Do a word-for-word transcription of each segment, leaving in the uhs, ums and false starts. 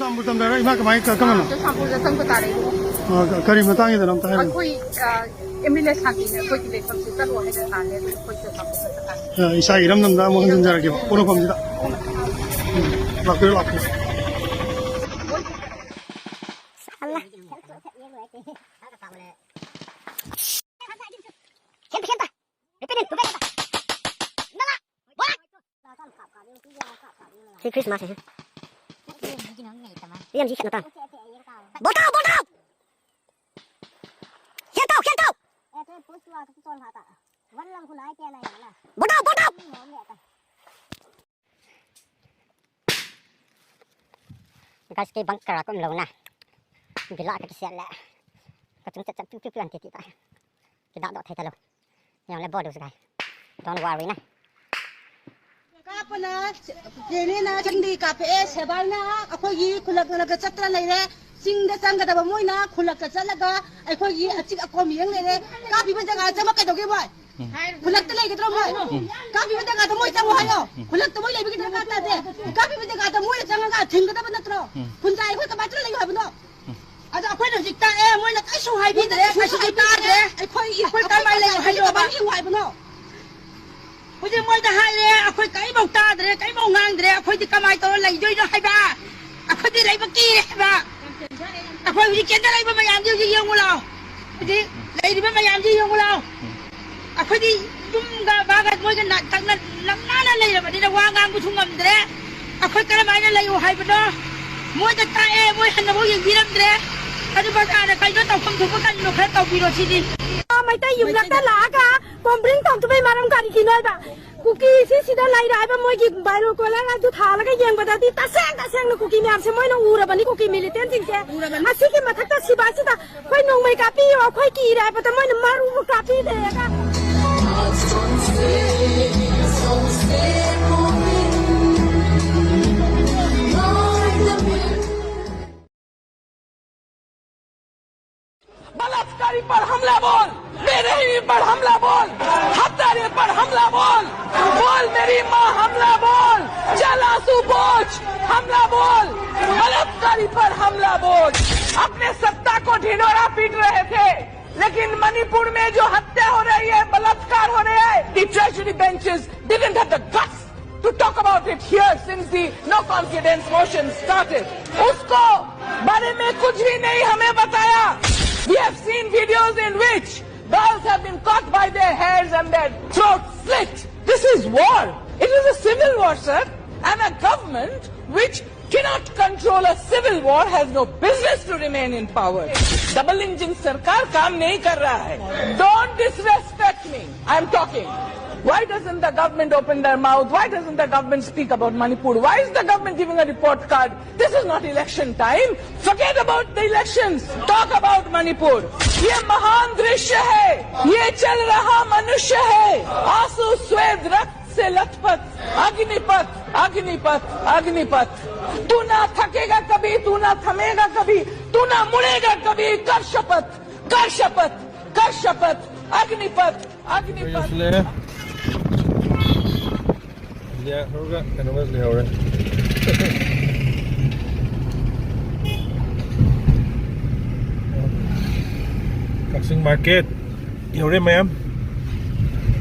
ꯆꯨꯔꯆꯥꯟꯄꯨꯔ ꯇꯝꯗ ꯍꯥꯏꯔꯣ? ꯏꯃꯥ, ꯀꯃꯥꯏ, ꯀ-, ꯀꯔꯝꯕꯅꯣ? ꯆꯨꯔꯆꯥꯟꯄꯨꯔꯗ ꯆꯪꯕ ꯇꯥꯔꯦ꯫ ꯑ, ꯀ-, ꯀꯔꯤ ꯃꯇꯥꯡꯒꯤꯗꯅꯣ ꯑꯝꯇ ꯍꯥꯏꯔꯣ꯫ ꯑꯩꯈꯣꯏ, ꯑ, ꯑꯦꯝ ꯑꯦꯜ ꯑꯦ ꯁꯥꯟꯇꯤꯅ ꯑꯩꯈꯣꯏꯒꯤ ꯂꯩꯐꯝꯁꯦ ꯆꯠꯂꯣ ꯍꯥꯏꯅ ꯇꯥꯜꯂꯦ, ꯑꯗꯨ ꯑꯩꯈꯣꯏ ꯆꯨꯔꯆꯥꯟꯄꯨꯔꯗ ꯆꯠꯄ ꯇꯥꯔꯦ꯫ ꯑ, ꯏꯁꯥ ꯏꯔꯝꯗꯝꯗ ꯑꯃꯨꯛ ꯍꯟꯖꯤꯟꯖꯔꯛꯀꯦꯕ, ꯄꯣꯠꯂꯣꯐꯝꯁꯤꯗ꯫ ꯎꯝ, ꯂꯥꯛꯄꯤꯔꯣ, ꯂꯥꯛꯄꯤꯔꯣ꯫ ꯁꯤ ꯈ꯭ꯔꯤꯁꯃꯥꯁꯁꯦ꯫ ꯌꯥꯝ ꯁꯤ ꯈꯦꯠꯅ ꯇꯥ꯫ ꯕꯣꯇꯥꯎ, ꯕꯣꯇꯥꯎ! ꯈꯦꯠꯇꯧ, ꯈꯦꯠꯇꯧ! ꯕꯣꯇꯥꯎ, ꯕꯣꯇꯥꯎ! Guys, kei bang kara kum lo na. Bila ka kisiat le. Ka chung chat chat piu piu piu an ti ti ta. Ki dak dok thai ta lo. Yang le bo do sa kai. Don't worry na. ꯀꯥꯞꯄꯅ, ꯀꯦꯅꯦꯅ ꯆꯤꯡꯗꯒꯤ ꯀꯥꯞꯄꯛꯑꯦ, ꯁꯦꯕꯥꯜꯅ ꯑꯩꯈꯣꯏꯒꯤ ꯈꯨꯜꯂꯛ ꯈꯨꯜꯂꯛꯇ ꯆꯠꯇꯅ ꯂꯩꯔꯦ꯫ ꯆꯤꯡꯗ ꯆꯪꯒꯗꯕ ꯃꯣꯏꯅ ꯈꯨꯜꯂꯛꯇ ꯆꯠꯂꯒ ꯑꯩꯈꯣꯏꯒꯤ ꯑꯆꯤꯛ ꯑꯀꯣꯝ ꯌꯦꯡ ꯂꯩꯔꯦ꯫ ꯀꯥꯞꯄꯤꯕ ꯖꯒꯥ ꯆꯪꯕ ꯀꯩꯗꯧꯒꯦ ꯃꯣꯏ? ꯈꯨꯜꯂꯛꯇ ꯂꯩꯒꯗ꯭ꯔꯣ ꯃꯣꯏ? ꯀꯥꯞꯄꯤꯕ ꯖꯒꯥꯗ ꯃꯣꯏ ꯆꯪꯉꯣ ꯍꯥꯏꯌꯣ꯫ ꯈꯨꯜꯂꯛꯇ ꯃꯣꯏ ꯂꯩꯕꯒꯤ ꯗꯔꯀꯥꯔ ꯇꯥꯗꯦ꯫ ꯀꯥꯞꯄꯤꯕ ꯖꯒꯥꯗ ꯃꯣꯏꯅ ꯆꯪꯉꯒ ꯊꯤꯡꯒꯗꯕ ꯅꯠꯇ꯭ꯔꯣ? ꯈꯨꯟꯖꯥ ꯑꯩꯈꯣꯏ ꯀꯃꯥꯏꯅ ꯂꯩꯌꯨ ꯍꯥꯏꯕꯅꯣ? ꯑꯗꯣ ꯑꯩꯈꯣꯏꯅ ꯍꯧꯖꯤꯛ ꯇꯥꯛꯑꯦ, ꯃꯣꯏꯅ ꯀꯩꯁꯨ ꯍꯥꯏꯕꯤꯗ꯭ꯔꯦ, ꯀꯩꯁꯨ ꯇꯥꯗ꯭ꯔꯦ꯫ ꯑꯩꯈꯣꯏ, ꯑꯩꯈꯣꯏ ꯀꯃꯥꯏꯅ ꯂꯩꯌꯨ ꯍꯥꯏꯅꯣꯕ? ꯀꯃꯥꯏꯅ ꯌꯦꯡꯉꯨ ꯍꯥꯏꯕꯅꯣ? ꯍꯧꯖꯤꯛ ꯃꯣꯏꯗ ꯍꯥꯏꯔꯦ, ꯑꯩꯈꯣꯏ ꯀꯔꯤꯐꯧ ꯇꯥꯗ꯭ꯔꯦ, ꯀꯔꯤꯐꯧ ꯉꯥꯡꯗ꯭ꯔꯦ, ꯑꯩꯈꯣꯏꯗꯤ ꯀꯃꯥꯏꯅ ꯇꯧꯔ ꯂꯩꯗꯣꯏꯅꯣ ꯍꯥꯏꯕ? ꯑꯩꯈꯣꯏꯗꯤ ꯂꯩꯕ ꯀꯤꯔꯦ ꯍꯥꯏꯕ꯫ ꯑꯩꯈꯣꯏ ꯍꯧꯖꯤꯛ ꯀꯦꯟꯗ ꯂꯩꯕ ꯃꯌꯥꯝꯁꯤ ꯍꯧꯖꯤꯛ ꯌꯦꯡꯉꯨ ꯂꯥꯎ꯫ ꯍꯧꯖꯤꯛ ꯂꯩꯔꯤꯕ ꯃꯌꯥꯝꯁꯤ ꯌꯦꯡꯉꯨ ꯂꯥꯎ꯫ ꯑꯩꯈꯣꯏꯗꯤ ꯌꯨꯝꯒ ꯃꯥꯒ ꯃꯣꯏꯒ ꯅ-, ꯅꯛꯅ, ꯅꯛꯅꯅ ꯂꯩꯔꯕꯅꯤꯅ ꯋꯥ ꯉꯥꯡꯕꯁꯨ ꯉꯝꯗ꯭ꯔꯦ꯫ ꯑꯩꯈꯣꯏ ꯀꯔꯝꯍꯥꯏꯅ ꯂꯩꯌꯨ ꯍꯥꯏꯕꯅꯣ? ꯃꯣꯏꯗ ꯇꯥꯛꯑꯦ, ꯃꯣꯏ ꯍꯟꯅꯐꯥꯎ ꯌꯦꯡꯕꯤꯔꯝꯗ꯭ꯔꯦ꯫ ꯑꯗꯨ ꯕꯖꯥꯔꯗ ꯀꯩꯅꯣ ꯇꯧꯐꯝ ꯊꯣꯛꯄ ꯀꯔꯤꯅꯣ ꯈꯔ ꯇꯧꯕꯤꯔꯣ ꯁꯤꯅꯤ꯫ ꯃꯩꯇꯩ ꯌꯨꯝꯂꯛꯇ ꯂꯥꯛꯑꯒ ꯀꯣꯝꯕ꯭ꯔꯤꯡ ꯇꯧꯗꯕꯩ ꯃꯔꯝ ꯀꯔꯤꯒꯤꯅꯣ ꯍꯥꯏꯕ? ꯀꯨꯀꯤꯁꯤ ꯁꯤꯗ ꯂꯩꯔꯦ ꯍꯥꯏꯕ ꯃꯣꯏꯒꯤ ꯕꯥꯏꯔꯣ ꯀꯣꯂꯔ ꯑꯗꯨ ꯊꯥꯜꯂꯒ ꯌꯦꯡꯕꯗꯗꯤ ꯇꯁꯦꯡ ꯇꯁꯦꯡꯅ ꯀꯨꯀꯤ ꯃꯌꯥꯝꯁꯦ ꯃꯣꯏꯅ ꯎꯔꯕꯅꯤ, ꯀꯨꯀꯤ ꯃꯤꯂꯤꯇꯦꯟꯁꯤꯡꯁꯦ꯫ ꯎꯔꯕꯅꯤ꯫ ꯑꯁꯤꯒꯤ ꯃꯊꯛꯇ ꯁꯤꯕꯥꯏꯁꯤꯗ ꯑꯩꯈꯣꯏ ꯅꯣꯡꯃꯩ ꯀꯥꯞꯄꯤꯌꯣ, ꯑꯩꯈꯣꯏ ꯀꯤꯔꯦ ꯍꯥꯏꯕꯗ ꯃꯣꯏꯅ ꯃꯔꯨ ꯀꯥꯞꯄꯤꯔꯦꯒ꯫ बलात्कारी पर हमला बोल, मेरे ही पर हमला बोल, हत्यारे पर हमला बोल, बोल मेरी माँ हमला बोल, चल आंसू पोंछ, हमला बोल, बलात्कारी पर हमला बोल। अपने सत्ता को ढिंढोरा पीट रहे थे, लेकिन मणिपुर में जो हत्या हो रही है, बलात्कार हो रहा है, the treasury benches didn't have the guts to talk about it here since the no confidence motion started. उसको बारे में कुछ भी नहीं हमें बताया. We have seen videos in which girls have been caught by their hairs and their throats slit. This is war. It is a civil war, sir. And a government which cannot control a civil war has no business to remain in power. Double engine सरकार काम नहीं कर रहा है. Don't disrespect me. I am talking. Why doesn't the government open their mouth? Why doesn't the government speak about Manipur? Why is the government giving a report card? This is not election time. Forget about the elections. Talk about Manipur. ये महान दृश्य है. ये चल रहा मनुष्य है. आंसू, स्वेद, रक्त से लथपथ. अग्निपथ, अग्निपथ, अग्निपथ. तू ना थकेगा कभी, तू ना थमेगा कभी, तू ना मुड़ेगा कभी. कर शपथ, कर शपथ, कर शपथ. अग्निपथ, अग्निपथ. ꯌꯥꯈ꯭ꯔꯒ ꯀꯩꯅꯣꯒ ꯂꯩꯍꯧꯔꯦ꯫ ꯀꯛꯆꯤꯡ ꯃꯥꯔꯀꯦꯠ ꯌꯧꯔꯦ ꯃꯌꯥꯝ꯫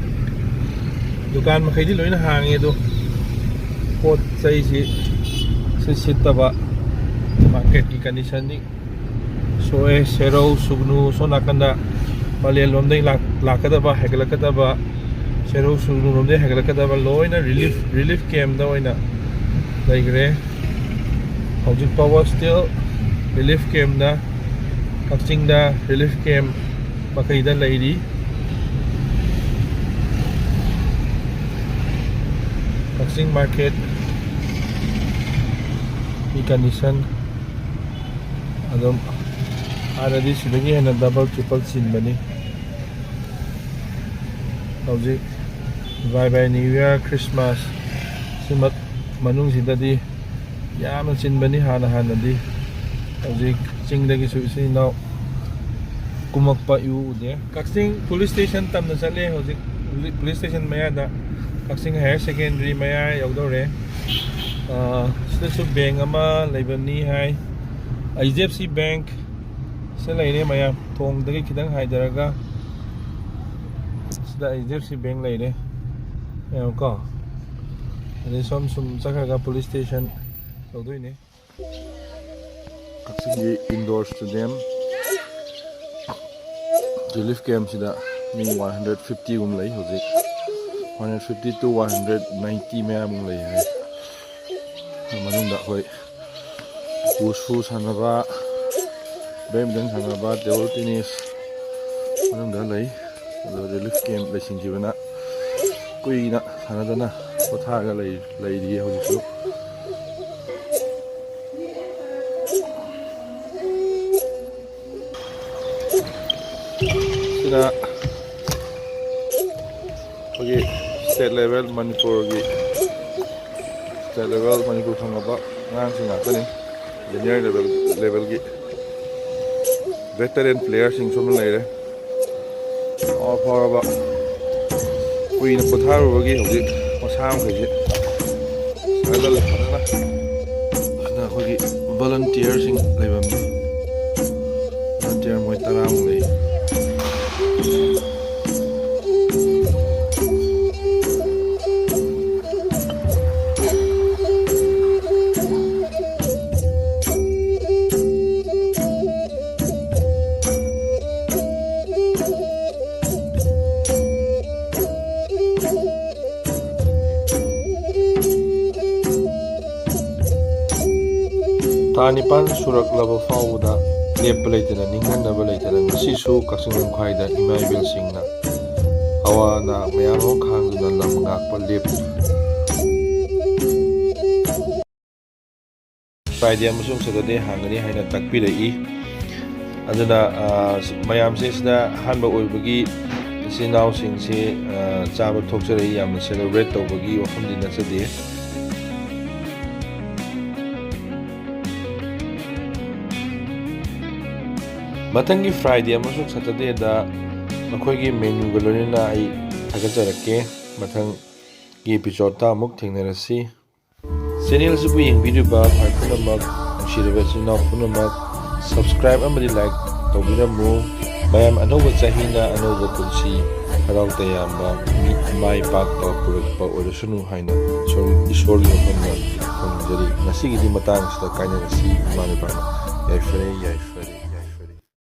ꯗꯨꯀꯥꯟ ꯃꯈꯩꯗꯤ ꯂꯣꯏꯅ ꯍꯥꯡꯉꯦ, ꯑꯗꯣ ꯄꯣꯠ ꯆꯩꯁꯤ ꯁꯤꯠ ꯁꯤꯠꯇꯕ, ꯃꯥꯔꯀꯦꯠꯀꯤ ꯀꯟꯗꯤꯁꯟꯗꯤ ꯁꯣꯛꯑꯦ꯫ ꯁꯦꯔꯧ, ꯁꯨꯒꯅꯨ, ꯁꯣꯝ ꯅꯥꯀꯟꯗ ꯄꯂꯦꯜ ꯂꯣꯝꯗꯒꯤ ꯂꯥꯛ-, ꯂꯥꯛꯀꯗꯕ, ꯍꯥꯏꯒꯠꯂꯛꯀꯗꯕ ꯁꯦꯔꯧ, ꯁꯨꯒꯅꯨ ꯂꯣꯝꯗꯒꯤ ꯍꯥꯏꯒꯠꯂꯛꯀꯗꯕ ꯂꯣꯏꯅ ꯔꯤꯂꯤꯐ, ꯔꯤꯂꯤꯐ ꯀꯦꯝꯗ ꯑꯣꯏꯅ ꯂꯩꯈ꯭ꯔꯦ꯫ ꯍꯧꯖꯤꯛ ꯐꯥꯎꯕ still ꯔꯤꯂꯤꯐ ꯀꯦꯝꯗ, ꯀꯛꯆꯤꯡꯗ ꯔꯤꯂꯤꯐ ꯀꯦꯝ ꯃꯈꯩꯗ ꯂꯩꯔꯤ꯫ ꯀꯛꯆꯤꯡ ꯃꯥꯔꯀꯦꯠ ꯀꯤ ꯀꯟꯗꯤꯁꯟ ꯑꯗꯨꯝ ꯍꯥꯟꯅꯗꯤ ꯁꯤꯗꯒꯤ ꯍꯦꯟꯅ ꯗꯕꯜ ꯇ꯭ꯔꯤꯄꯜ ꯆꯤꯟꯕꯅꯤ꯫ ꯍꯧꯖꯤꯛ bye bye new year, Christmas ꯁꯤ ꯃꯅꯨꯡꯁꯤꯗꯗꯤ ꯌꯥꯝꯅ ꯆꯤꯟꯕꯅꯤ ꯍꯥꯟꯅ ꯍꯥꯟꯅꯗꯤ꯫ ꯍꯧꯖꯤꯛ ꯆꯤꯡꯗꯒꯤꯁꯨ ꯏꯆꯤꯟ ꯏꯅꯥꯎ ꯀꯨꯝꯃꯛꯄ ꯏꯎ ꯎꯗꯦ꯫ ꯀꯛꯆꯤꯡ ꯄꯨꯂꯤꯁ ꯁ꯭ꯇꯦꯁꯟ ꯇꯝꯅ ꯆꯠꯂꯦ ꯍꯧꯖꯤꯛ꯫ ꯍꯧꯖꯤꯛ ꯄꯨꯂꯤꯁ ꯁ꯭ꯇꯦꯁꯟ ꯃꯌꯥꯗ, ꯀꯛꯆꯤꯡ ꯍꯥꯌꯔ ꯁꯦꯀꯦꯟꯗꯔꯤ ꯃꯌꯥ ꯌꯧꯗꯧꯔꯦ꯫ ꯑꯥ, ꯁꯤꯗꯁꯨ ꯕꯦꯡꯛ ꯑꯃ ꯂꯩꯕꯅꯤ ꯍꯥꯏ, H D F C bank. ꯁꯤꯗ ꯂꯩꯔꯦ ꯃꯌꯥꯝ, ꯊꯣꯡꯗꯒꯤ ꯈꯤꯇꯪ ꯍꯥꯏꯊꯔꯒ ꯁꯤꯗ H D F C bank ꯂꯩꯔꯦ ꯃꯌꯥꯝ ꯀꯣ꯫ ꯑꯗꯩ ꯁꯣꯝ ꯁꯨꯝ ꯆꯠꯈ꯭ꯔꯒ ꯄꯨꯂꯤꯁ ꯁ꯭ꯇꯦꯁꯟ ꯇꯧꯗꯣꯏꯅꯦ꯫ ꯀꯛꯆꯤꯡꯒꯤ ꯏꯟꯗꯣꯔ ꯁ꯭ꯇꯦꯗꯤꯌꯝ ꯔꯤꯂꯤꯐ ꯀꯦꯝꯁꯤꯗ ꯃꯤ ꯋꯥꯟ ꯍꯟꯗ꯭ꯔꯦꯠ ꯐꯤꯐꯇꯤꯒꯨꯝ ꯂꯩ ꯍꯧꯖꯤꯛ꯫ One hundred fifty two one hundred ninety ꯃꯌꯥꯃꯨꯛ ꯂꯩ ꯍꯥꯏ꯫ ꯃꯅꯨꯡꯗ ꯑꯩꯈꯣꯏ ꯋꯨꯁꯨ ꯁꯥꯟꯅꯕ, ꯕꯦꯗꯃꯤꯟꯇꯟ ꯁꯥꯟꯅꯕ, ꯇꯦꯕꯜ ꯇꯦꯅꯤꯁ ꯃꯅꯨꯡꯗ ꯂꯩ꯫ ꯑꯗꯣ ꯔꯤꯂꯤꯐ ꯀꯦꯝ ꯂꯩꯁꯤꯟꯈꯤꯕꯅ ꯀꯨꯏꯅ ꯁꯥꯟꯅꯗꯅ ꯄꯣꯊꯥꯔꯒ ꯂꯩ-, ꯂꯩꯔꯤꯌꯦ ꯍꯧꯖꯤꯛꯁꯨ꯫ ꯁꯤꯅ ꯑꯩꯈꯣꯏꯒꯤ ꯁ꯭ꯇꯦꯠ ꯂꯦꯚꯦꯜ, ꯃꯅꯤꯄꯨꯔꯒꯤ ꯁ꯭ꯇꯦꯠ ꯂꯦꯚꯦꯜ, ꯃꯅꯤꯄꯨꯔ ꯐꯪꯉꯕ ꯑꯉꯥꯡꯁꯤꯡ ꯉꯥꯛꯇꯅꯤ꯫ ꯖꯨꯅꯤꯌꯔ ꯂꯦꯚꯦꯜ, ꯂꯦꯚꯦꯜꯒꯤ ꯚꯦꯇꯔꯦꯟ ꯄ꯭ꯂꯦꯌꯔꯁꯤꯡꯁꯨ ꯑꯗꯨꯝ ꯂꯩꯔꯦ꯫ ꯑꯐꯥꯎ ꯑꯐꯥꯎꯔꯕ ꯀꯨꯏꯅ ꯄꯣꯊꯥꯔꯨꯕꯒꯤ ꯍꯧꯖꯤꯛ ꯃꯁꯥ ꯃꯈꯩꯁꯦ ꯐꯒꯠꯂꯦ ꯐꯖꯅ꯫ ꯁꯤꯅ ꯑꯩꯈꯣꯏꯒꯤ ꯚꯣꯂꯨꯟꯇꯤꯌꯔꯁꯤꯡ ꯂꯩꯐꯝꯅꯤ꯫ ꯚꯣꯂꯨꯟꯇꯤꯌꯔ ꯃꯣꯏ ꯇꯔꯥꯃꯨꯛ ꯂꯩ꯫ ꯊꯥ ꯅꯤꯄꯥꯟ ꯁꯨꯔꯛꯂꯕ ꯐꯥꯎꯕꯗ ꯂꯦꯞꯄ ꯂꯩꯇꯅ, ꯅꯤꯡꯍꯟꯅꯕ ꯂꯩꯇꯅ ꯉꯁꯤꯁꯨ ꯀꯛꯆꯤꯡ ꯂꯝꯈꯥꯏꯗ ꯏꯃꯥ ꯏꯕꯦꯜꯁꯤꯡꯅ ꯑꯋꯥ ꯑꯅꯥ ꯃꯌꯥꯝ ꯑꯃ ꯈꯥꯡꯗꯨꯅ ꯂꯝ ꯉꯥꯛꯄ ꯂꯦꯞꯂꯤ꯫ ꯐ꯭ꯔꯥꯏꯗꯦ ꯑꯃꯁꯨꯡ ꯁꯦꯇꯔꯗꯦ ꯍꯥꯡꯒꯅꯤ ꯍꯥꯏꯅ ꯇꯥꯛꯄꯤꯔꯛꯏ꯫ ꯑꯗꯨꯅ, ꯑ, ꯃꯌꯥꯝꯁꯦ ꯁꯤꯗ ꯑꯍꯥꯟꯕ ꯑꯣꯏꯕꯒꯤ ꯏꯆꯤꯟ ꯏꯅꯥꯎꯁꯤꯡꯁꯤ, ꯑ, ꯆꯥꯕ ꯊꯣꯛꯆꯔꯛꯏ, ꯌꯥꯝꯅ ꯁꯦꯂꯦꯕ꯭ꯔꯦꯠ ꯇꯧꯕꯒꯤ ꯋꯥꯐꯝꯗꯤ ꯅꯠꯆꯗꯦ꯫ ꯃꯊꯪꯒꯤ ꯐ꯭ꯔꯥꯏꯗꯦ ꯑꯃꯁꯨꯡ ꯁꯦꯇꯔꯗꯦꯗ ꯃꯈꯣꯏꯒꯤ ꯃꯦꯅ꯭ꯌꯨꯒ ꯂꯣꯏꯅꯅ ꯑꯩ ꯊꯥꯒꯠꯆꯔꯛꯀꯦ꯫ ꯃꯊꯪꯒꯤ ꯑꯦꯄꯤꯁꯣꯗꯇ ꯑꯃꯨꯛ ꯊꯦꯡꯅꯔꯁꯤ꯫ ꯆꯦꯅꯦꯜꯁꯤꯕꯨ ꯌꯦꯡꯕꯤꯔꯤꯕ ꯚꯥꯏ ꯄꯨꯝꯅꯃꯛ, ꯅꯨꯡꯁꯤꯔꯕ ꯏꯆꯤꯟ ꯏꯅꯥꯎ ꯄꯨꯝꯅꯃꯛ, subscribe ꯑꯃꯗꯤ like ꯇꯧꯕꯤꯔꯝꯃꯨ꯫ ꯃꯌꯥꯝ, ꯑꯅꯧꯕ ꯆꯍꯤꯅ ꯑꯅꯧꯕ ꯄꯨꯟꯁꯤ, ꯍꯔꯥꯎ ꯇꯌꯥꯝꯕ, ꯃꯤ ꯃꯥꯏ ꯄꯥꯛꯄ ꯄꯨꯔꯛꯄ ꯑꯣꯏꯔꯁꯅꯨ ꯍꯥꯏꯅ ꯏꯁꯣꯔ-, ꯏꯁꯣꯔꯒꯤ ꯃꯐꯝꯗ ꯈꯨꯔꯨꯝꯖꯔꯤ꯫ ꯉꯁꯤꯒꯤꯗꯤ ꯃꯇꯥꯡ ꯑꯁꯤꯗ ꯀꯥꯏꯅꯔꯁꯤ꯫ ꯏꯃꯥ ꯏꯄꯥꯅ ꯌꯥꯏꯐꯔꯦ, ꯌꯥꯏꯐꯔꯦ꯫